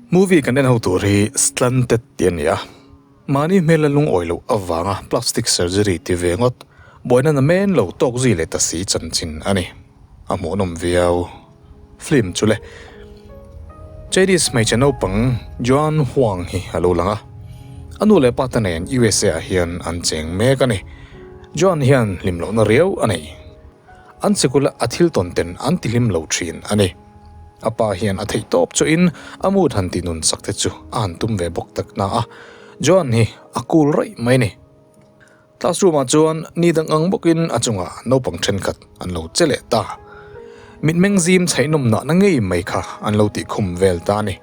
Movie kan en ho tur hi Slanted tih a ni a, mahni hmel a lungawi loh avanga plastic surgery ti ve ngawt buaina na men lo tawk zui leh ta si chanchin a ni. A hmuhnawm viau. Film chu le. Chinese hmeichhe naupang Joan Huang hi a lo lang a, a nu leh pa te nen USA ah hian an cheng mek a ni. Joan hian hlim lohna riau a nei. An sikul a thil tawn ten an ti hlim lo thin a ni. A pa hian a theih tawp chuhin a mood han ti nun sak te chu a han tum ve bawk tak na a, Joan hi a cool raih mai a ni. Classroom ah chuan ni dang ang bawkin a chungah naupang thenkhat an lo che leh ta. Mitmeng zim chhaihnawm nahna ngei mai kha an lo tih khum vel ta a ni.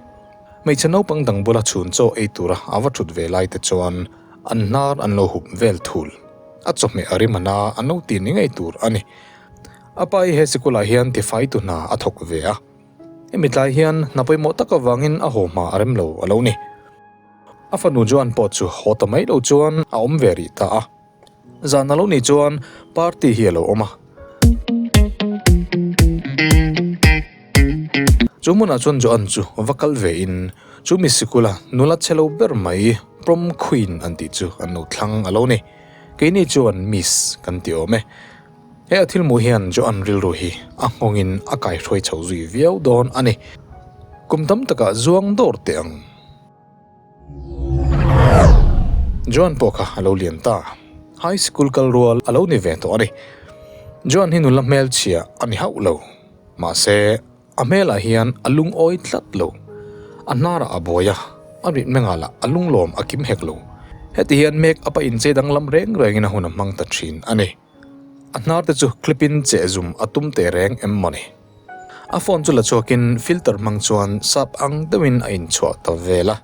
Hmeichhe naupang dang bula chhun chaw ei tura a va thut ve lai te chuan an hnar an lo hup vel thul. A chawhmeh a rim ana an lo ti ni ngei tur a ni. A pa hi he sikulah hian tifaitu hna a thawk ve a. Hemi tlai hian hna pawimawh tak avangin a haw hma a rem lo a lo ni. A fanu Joan pawh chu haw ta mai lo chuan a awm ve rih ta a. Zan a lo nih chuan party hi a lo awm a. Chu hmunah chuan Joan chu va kal ve in chu mi sikula nula chhe lo ber mai prom queen an tih chu an lo thlang a lo ni. Keini chuan miss kan ti awm e. He a thil hmuh hian Joan rilru hi a nghawngin a kaihruai chho zui viau dawn a ni. Kum tam takah zuang dawr teh ang. Joan pawh kha a lo lian ta. High school kal rual a lo ni ve tawh a ni. Joan hi nula hmelchhia a ni hauh lo. Mahse, a hmelah hian a lungawi tlat lo. A hnarah a buai a, a ritmengah lah a lunglawm a kim hek lo. Heti hian make up a inchei danglam reng rengin a hun a hmang ta thin a ni. A hnar te chu clip in cheh zum a tum teh reng em mawni. A phone chu la chhuakin filter hmang chuan sap ang deuhin a inchhuah ta vel a.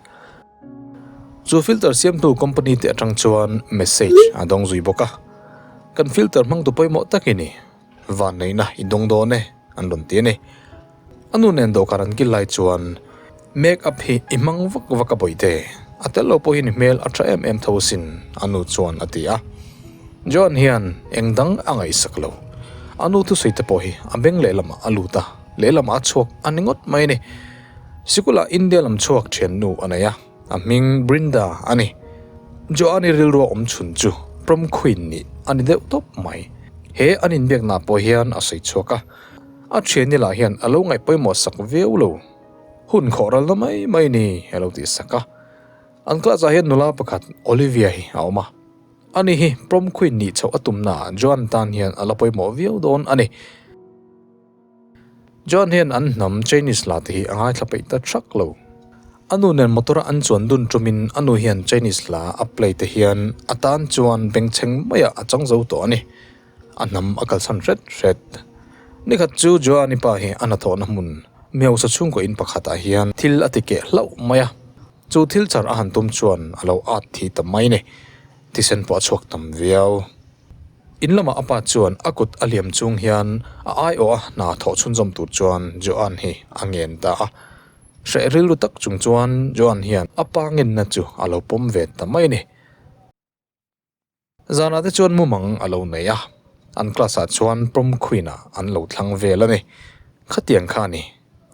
Chu filter siamtu company te atang chuan message a dawng zui bawk a. Kan filter hmangtu pawimawh tak i ni. Vanneihna i dawng dawn e an rawn ti a ni. A nu nen dawhkan an kil lai chuan make up hi i hmang vak vak a bawihte, a tel lo pawhin i hmel a tha em em tho asin a nu chuan a ti a. Joan hian eng dang a ngaihsak lo. A nu thusawi te pawh hi a beng lehlamah a lut a, lehlamah a chhuak a ni ngawt mai a ni. Sikulah India lam chhuak thiannu a nei a, a hming Brinda a ni. Joan-i rilrua awm chhun chu prom queen nih a ni deuh tawp mai. He an inbiaknaah pawh hian a sawi chhuak a. A thiani lah hian a lo ngaih pawimawh sak viau lo. Hun khawh ralna mai mai ni a lo tih sak a. An class ah hian nula pakhat Olivia hi a awm a. Ani hi prom queen nih chhoh a tumna ah Joan tan hian a la pawimawh viau dawn a ni. Joan hian an hnam Chinese la te hi a ngaithla peih ta thak lo. A nu nen motor a an chuan dun tumin a nu hian Chinese la a play te hian a tan chuan bengchheng maiah a chang zo tawh a ni. A hnam a kalsan hret hret. Nikhat chu Joani pa hi a hnathawhna hmun Miosa chhungkaw in pakhatah hian thil a ti keh hlauh mai a. Chu thil char a han tum chuan a lo at thi ta mai ni. Thisen pawh a chhuak tam viau. In lamah a pa chuan a kut a liam chung hian a aiawh a hna thawh chhunzawm tur chuan Joan hi a ngen ta a. Hreh rilru tak chung chuan Joan hian a pa ngenna chu a lo pawm ve ta mai ni. Zanah te chuan mumang a lo nei a, an class ah chuan prom queen ah an lo thlang vel a ni. Khatiang kha a ni,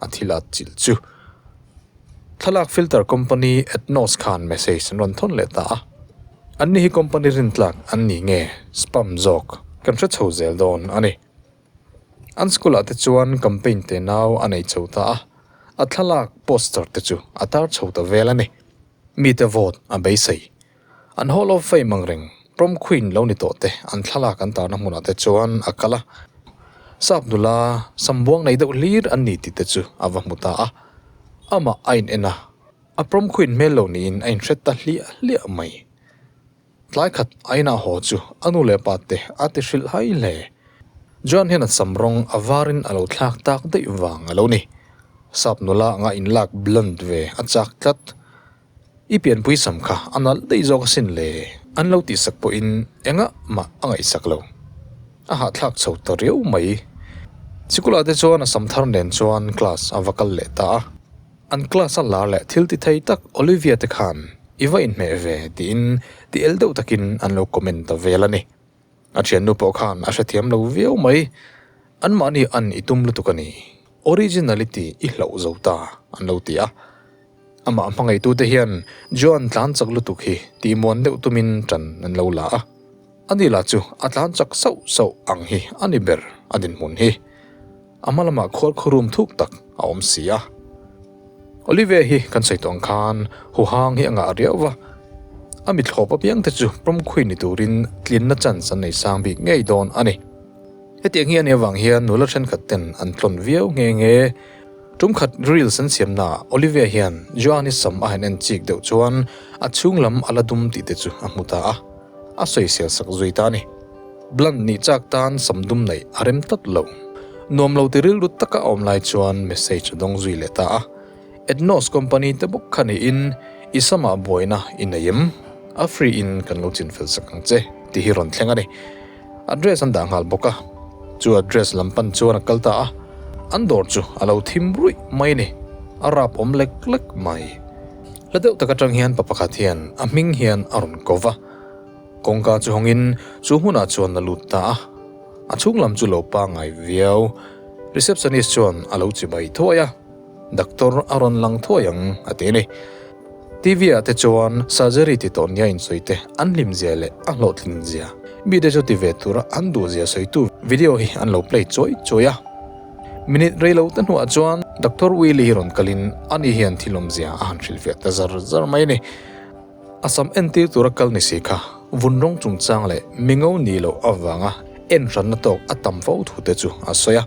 a thil a chilh chu. Thlalak filter company Etnos khan message an rawn thawn leh ta a. An ni hi company rintlak an ni nge spam zawk kan hre chho zel dawn a ni. An school ah te chuan campaign te nau a nei chho ta a, a thlalak poster te chu a tar chho ta vel a ni. Mite vote a beisei. An Hall of Fame ang reng, Prom Queen lo ni tawh te an thlalak an tarna hmunah te chuan a kal a. Sap nula sambuang nei deuh hlir an ni tih te chu a va hmu ta a. Amah a in en a, a Prom Queen hmel lo niin a inhret ta hliah hliah mai. Tlai khat a inah haw chu a nu leh pa te a ti hrilh hai hle. Joan hian a sam rawng a varin a lo thlak tak daih vang a lo ni. Sap nula anga inlak blonde ve a chak tlat. I pianpui sam kha a nalh daih zawk asin le. An lo tihsak pawhin engah mah a ngaihsak lo. A hahthlak chho ta riau mai. Sikula te chuan a sam thar nen chuan class a va kal leh ta a. An class a lar leh thil ti thei tak Olivia te khan i va inhmeh ve tiin ti el deuh takin an lo comment ta vel a ni. A thiannu pawh khan a hrethiam lo viau mai. Anmahni an i tum lutuk a ni. Originality i hlauh zo ta an lo ti a. Amah hmangaihtute hian Joan tlan chak lutuk hi tihmuan deuh tumin ṭan an lo la a. Ani lah chu a tlan chak sauh sauh ang hi a ni ber a dinhmun hi. A hma lamah khual khurum thuk tak a awm si a. Olivia hi kan sawi tawh ang khan huhang hi a ngah riau va, a mithlawp apiang te chu pawm khui ni turin tlinna chance an nei sang bik ngei dawn a ni. Hetiang hi a nih avang hian nula thenkhat ten an tlawn viau nghe nghe. Tum khat reels an siamnaah Olivia hian Joan-i sam a han en chik deuh chuan a chhung lam a la dum tih te chu a hmu ta a, a sawisel sak zui ta a ni. Blunt nih chak tan sam dum neih a rem tlat lo. Nuam lo ti rilru taka a awm lai chuan message a dawng zui leh ta a. Etnos company te bawk kha niin i samah buaina i nei em? A free in kan lo chinfel sak ang che tih hi rawn thleng a ni. Address an dah nghal bawk a, chu address lam pan chuan a kal ta a, an dawr chu a lo thim ruih mai a ni, a rap awm lek lek mai. Hla deuh tak atang hian pa pakhat hian a hming hian a rawn ko va, kawngka chu hawngin chu hmunah chuan a lut ta a, a chhung lam chu lo pangngai viau. Receptionist chuan a lo chibai thuai a. Doctor a rawn lang thuai ang a ti a ni. TV ah te chuan surgery ti tawh nia insawi te an hlim zia leh a hlawhtlin zia mite chu ti ve tura an duh zia sawitu video hi an lo play chawi chawi a. Minute rei lo te hnuah chuan Doctor Willie hi rawn kalin ani hian thil awmzia a han hrilhfiah ta zar zar mai a ni. A sam entir tura kal ni si kha vun rawng chungchang leh mingo ni loh avanga en hranna tawk a tam fo thu te chu a sawi a.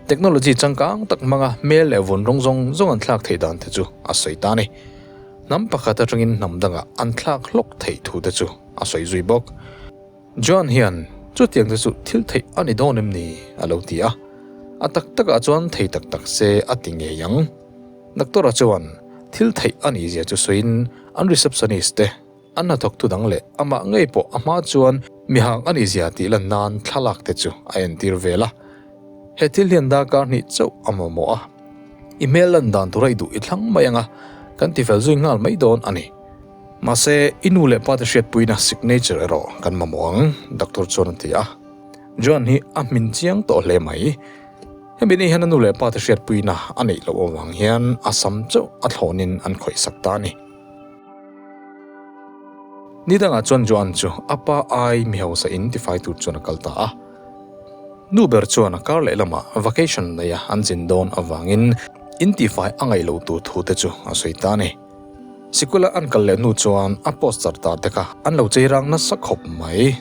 Technology changkang tak hmanga hmel leh vun rawng zawng zawng an thlak theih dan te chu a sawi ta a ni. Hnam pakhat atangin hnam dangah an thlak hlawk theih thu te chu a sawi zui bawk. Joan hian chutiang te chu thil theih a ni dawn em ni? a lo ti a. A tak takah chuan thei tak tak se a ti ngei ang. Doctor-a chuan thil theih a nih zia chu sawiin an receptionist te An hnathawktu dang leh amah ngei pawh a hma chuan mihang a nihzia tih lan nan thlalak te chu a entir vel a. He thil hian darkar hnih chauh a mamawh a. I hmel lan dan tura i duh i thlang mai ang a, kan tifel zui nghal mai dawn a ni. Mahse, i nu leh pa te hriatpuina signature erawh kan mamawh ang, doctor chuan a ti a. Joan hi a hmin chiang tawh hle mai. Hemi ni hian a nu leh pa te hriatpuina a neih loh avang hian a sam chauh a thlawnin an khawihsak ta a ni. Ni dangah chuan Joan chu a pa ai mi hausa in tifai tur chuan a kal ta a. Nu ber chuan a kar lehlamah vacation neia an zin dawn avangin in tifai a ngaih loh tur thu te chu a sawi ta a ni. Sikula an kal leh hnu chuan a poster tar te kha an lo chei rang nasa khawp mai.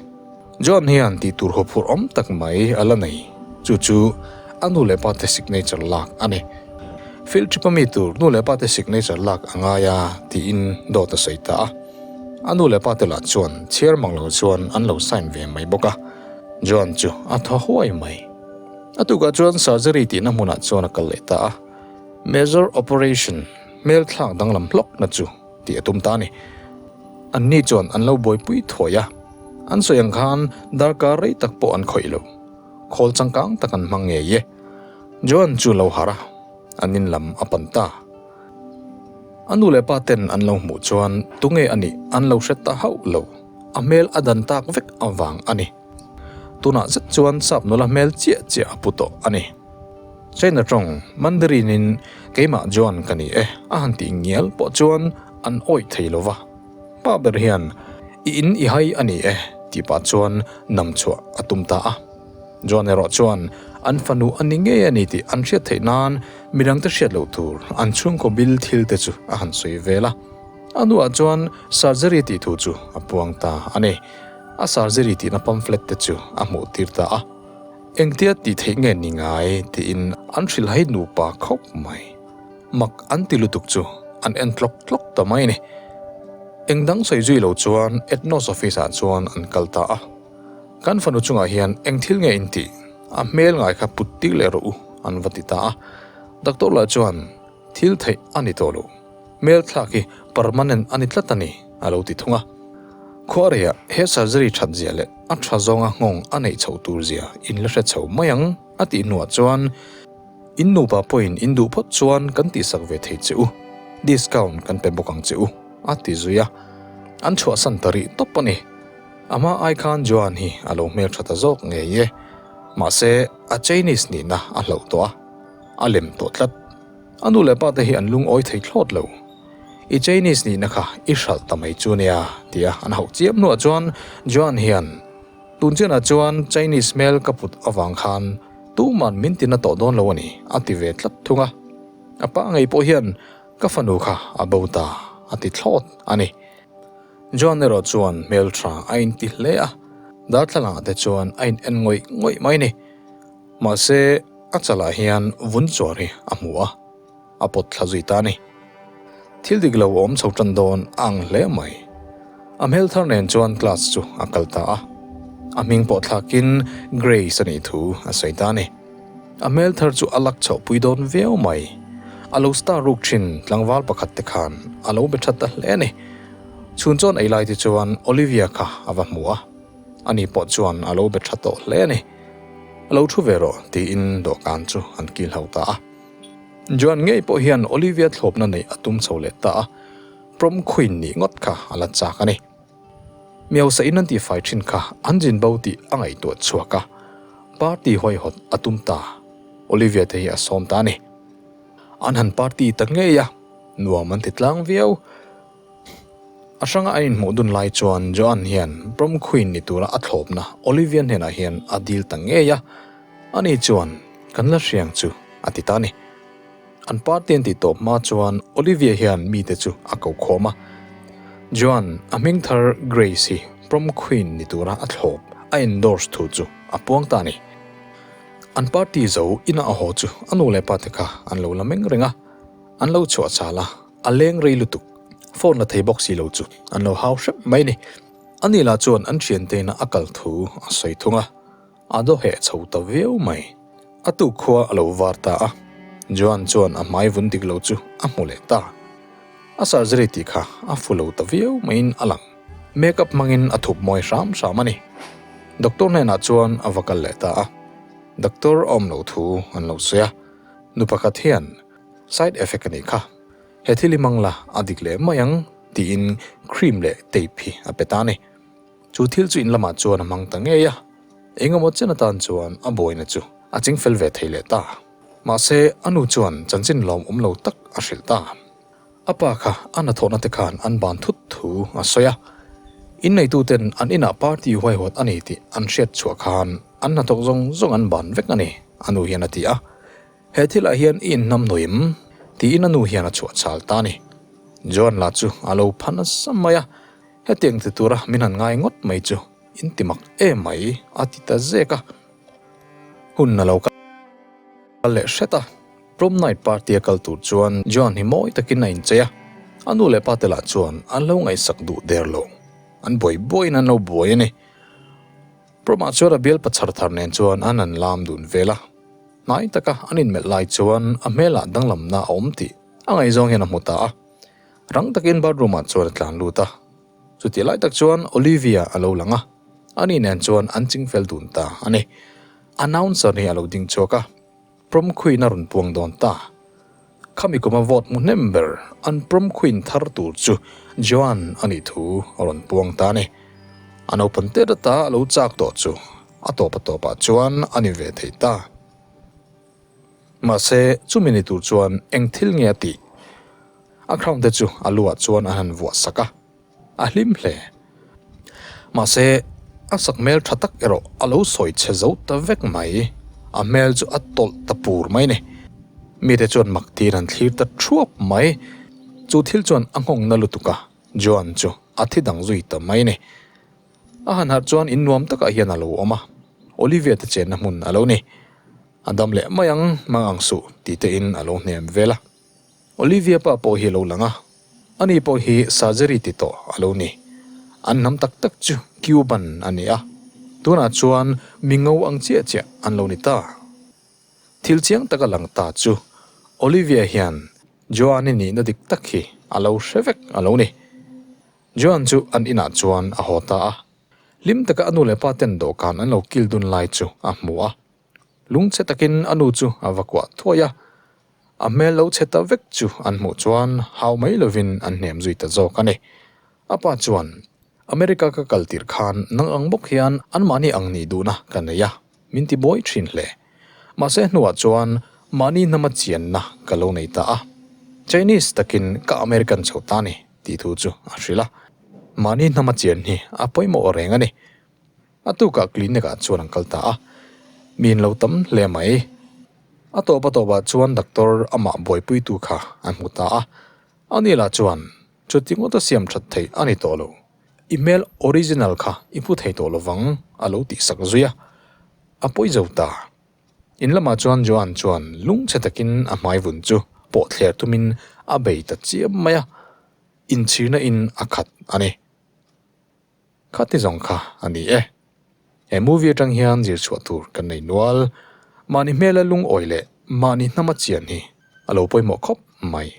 Joan hian tih tur huphurh awm tak mai a la nei. Chu chu a nu leh pa te signature lak a ni. Field trip a mi tur nu leh pa te signature lak a ngai a tiin dawt a sawi ta a. A nu leh pa te lah chuan chhiar mang lo chuan an lo sign ve mai bawk a. Joan chu a thaw huai mai. A tukah chuan surgery tihna hmunah chuan a kal leh ta a. Major operation hmel thlak danglam hlawkna chu tih a tum ta a ni. Anni chuan an lo buaipui thuai a, an sawi ang khan darkar rei tak pawh an khawih lo. Khawl changkang tak an hmang ngei e. Joan chu lo harh a, an in lam a pan ta. A nu leh pa ten an lo hmuh chuan tunge a nih an lo hre ta hauh lo, a hmel a dan tak vek avang a ni. Tunah zet chuan sap nula hmel chiah chiah a pu tawh a ni. China tawng Mandarin-in keimah Joan ka ni e a han tih ngial pawh chuan an awih thei lo va. Pa ber hian i in i hai a ni e tih pah chuan nam chhuah a tum ta a. Joan erawh chuan an fanu a ni ngei a ni tih an hriat theih nan midangte hriat loh tur an chhungkaw bil thil te chu a han sawi vel a. A hnuah chuan surgery tih thu chu a puang ta a ni. A surgery tihna pamphlet te chu a hmuh tir ta a. Engtia tih theih nge ni ngai tiin an hrilhai nupa khawp mai. Mak an ti lutuk chu an en tlawk tlawk ta mai a ni. Eng dang sawi zui lo chuan Etnos office ah chuan an kal ta a. Kan fanu chungah hian eng thil nge in tih? A hmel ngai kha put tir leh rawh u an va ti ta a. Doctor lah chuan thil theih a ni tawh lo. Hmel thlak hi permanent a ni tlat a ni a lo ti thung a. Khuareiah he surgery that zia leh a tha zawnga nghawng a neih chhoh tur zia in la hre chho mai ang a tih hnuah chuan in nupa pawhin in duh phawt chuan kan tihsak ve thei che u, discount kan pe bawk ang che u a ti zui a. An chhuahsan ta rih tawp a ni. A hma ai khan Joan hi a lo hmeltha ta zawk ngei e. Mahse a Chinese nihna a hlauh tawh a, a lem tawh tlat. A nu leh pa te hi an lungawi thei thlawt lo. I Chinese nihna kha i hralh ta mai chu nia, tia an hauh chiam hnuah chuan Joan hian, Tun chianah chuan Chinese hmel ka put avang khan tuman min tina tawh dawn lo a ni, a ti ve tlat thung a. A pa ngei pawh hian ka fanu kha a bo ta, a ti thlawt a ni. Joan erawh chuan hmeltha a inti hle a, darthlalangah te chuan a in en ngawih ngawih mai a ni. Mahse, a chalah hian vun chuar hi a hmu a. a pawt thla zui ta a ni. Thil dik lo awm chho tan dawn a ang hle mai. A hmel thar nen chuan class chu a kal ta a. A hming pawh thlakin Grace a nih thu a sawi ta a ni. A hmel thar chu a lak chhoh pui dawn viau mai. A lo star ruk thin tlangval pakhat te khan a lo be tha ta hle a ni. Chhun chuan ei lai te chuan Olivia kha a va hmu a. Ani pawh chuan a lo be tha tawh hle a ni. A lo thu ve rawh tiin dawhkan chu an kil ho ta a. Joan ngei pawh hian Olivia thlawpna neih a tum chho leh ta a, prom queen nih ngawt kha a la chak a ni. Miausa in an tihfai thin kha an zin bo tih a ngaihtuah chhuak a, party huaihawt a tum ta. Olivia te hi a sawm ta a ni. An han party ta ngei a, nuam an ti tlang viau. A hranga a inhmuh dun lai chuan Joan hian prom queen ni tura a thlawpna Olivia hnenah hian a dil ta ngei a, ani chuan kan la hriang chu a ti ta a ni. An party an tih tawp hma chuan Olivia hian mite chu a ko khawm a, Joan a hming thar Grace hi prom queen ni tura a thlawp a endorse thu chu a puang ta a ni. An party zo ina a haw chu a nu leh pate kha an lo la meng reng a, an lo chhuah chal a. A leng rei lutuk, phone la thei bawk si lo chu an lo hau hrep mai ni. Ani lah chuan an thiante ina a kal thu a sawi thung a, a daw heh chho ta viau mai. A tuk khua a lo var ta a, Joan chuan a hmai vun dik lo chu a hmu leh ta. A surgery tih kha a fu lo ta viau maiin a lang. Makeup hmangin a thup mawi hram hram a ni. Doctor hnenah chuan a va kal leh ta a, doctor a awm lo thu an lo sawi a, nu pakhat hian Side effect a nih kha. He thil hi hmang la, a dik leh mai ang tiin cream leh tape hi a pe ta a ni. Chu thil chu in lamah chuan a hmang ta ngei a, eng emaw chen atan chuan a buaina chu a ching fel ve thei leh ta. Mahse, a nu chuan chanchin lawmawm lo tak a hrilh ta. A pa kha a hnathawhna te khan an ban thut thu a sawi a. Inneituten an inah party huaihawt a ni tih an hriat chhuah khan an hnathawk zawng zawng an ban vek a ni, a nu hian a ti a. He thilah hian i inhnam hnuim? tiin a nu hian a chhuah chal ta a ni. Joan lah chu a lo pha nasa mai a, Hetiang ti tura min han ngai ngawt mai chu in ti mak em mai, a ti ta zek a. Hun a lo kal leh hret a, prom night party a kal tur chuan Joan hi mawi takin a inchei a, a nu leh pate lah chuan an lo ngaihsak duh der lo, an buai buaiin an lo buai a ni. Promah chuan a bialpa chhar thar nen chuan an han lam dun vel a. Hnai taka an inmelh lai chuan a hmelah danglamna a awm tih a ngaihzawng hian a hmu ta a. Rang takin bathroom ah chuan a tlan lut a. Chutih lai tak chuan Olivia a lo lang a, ani nen chuan an chingfel dun ta a ni. Announcer hi a lo ding chhuak a, prom queen a rawn puang dawn ta. Khami kuma vote hmu hnem ber an prom queen thar tur chu Joan a nih thu a rawn puang ta a ni. A naupang tet ata a lo chak tawh chu A tawp a tawpah chuan a ni ve thei ta. Mahse, chumi ni tur chuan eng thil nge a tih? A crown te chu a luah chuan a han vuah sak a, a hlim hle. Mahse, a sak hmel tha tak erawh a lo sawi chhe zo ta vek mai. A hmel chu a tawlh ta pur mai ni. Mite chuan mak tir an thlir ta thuap mai. Chu thil chuan a nghawng na lutuk a, Joan chu a thi dang zui ta mai ni. A han harh chuan in nuam takah hian a lo awm a, Olivia te chenna hmun a lo ni. A dam leh mai ang, mang ang suh tih te in a lo hnem vel a. Olivia pa pawh hi a lo lang a, ani pawh hi surgery ti tawh a lo ni. An hnam tak tak chu Cuban a ni a, tunah chuan mi ngo ang chiah chiah an lo ni ta. Thil chiang taka lang ta chu Olivia hian Joanne nihna dik tak hi a lo hre vek a lo ni. Joan chu an inah chuan a haw ta a, hlim taka a nu leh pa ten dawhkan an lo kil dun lai chu a hmu a. Lungchhe takin a nu chu a va kuah thuai a, a hmel lo chhe ta vek chu an hmuh chuan hau mai lovin an hnem zui ta zawk a ni. A pa chuan, America ka kal tirh khan nang ang bawk hian anmahni ang nih duhna ka nei a, min ti buai thin hle. Mahse hnuah chuan mahni hnama chianna ka lo nei ta a. Chinese takin ka American chho ta ni tih thu chu a hrilh a. Mahni hnama chian hi a pawimawh reng a ni. A tukah clinic ah chuan an kal ta a, mi in lo tam hle mai. A tawp a tawpah chuan doctor amah buaipuitu kha an hmu ta a, ani lah chuan chuti ngawt a siam that theih a ni tawh lo. I hmel original kha i hmu thei tawh lovang a lo tih sak zui a, a pawi zo ta. In lamah chuan Joan chuan lungchhe takin a hmai vun chu pawh thler tumin a bei ta chiam mai a, inchhirna in a khat a ni. Khati zawng kha a ni e. He movie atang hian zir chhuah tur kan nei nual. Mahni hmela lungawi leh mahni hnama chian hi a lo pawimawh khawp mai.